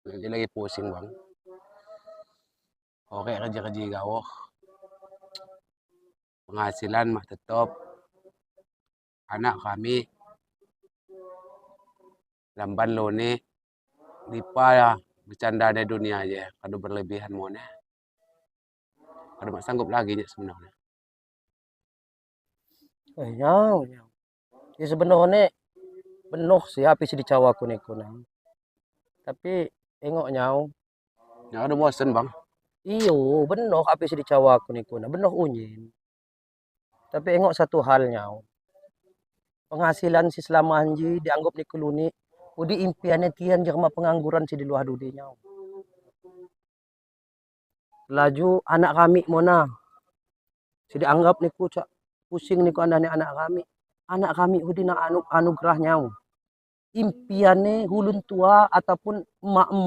Jadi lagi pusing, Bang. Oke, kerja-kerja gawuh. Penghasilan mah tetap. Anak kami lamban lone dipa ya bercanda di dunia aja kalau berlebihan mau. Kalau mak sanggup lagi nya sebenarnya. Eh, nyau, nyau. Ya sebenarnya benuh sih api sih dicawa aku niku nang. Tapi engok nyau. Ya udah bosen, Bang. Iyo, benuh api sih dicawa aku niku nang. Benuh unyin. Tapi engok satu hal nyau. Penghasilan si selama anji dianggap niku luni. Udi impiannya tian jelma pengangguran si di luar dudi nyau. Laju anak kami mona. Si dianggap niku cak pusing niku andane anak kami. Anak kami udi nak anugerah nyau. Impiannya hulun tua ataupun emak-emak.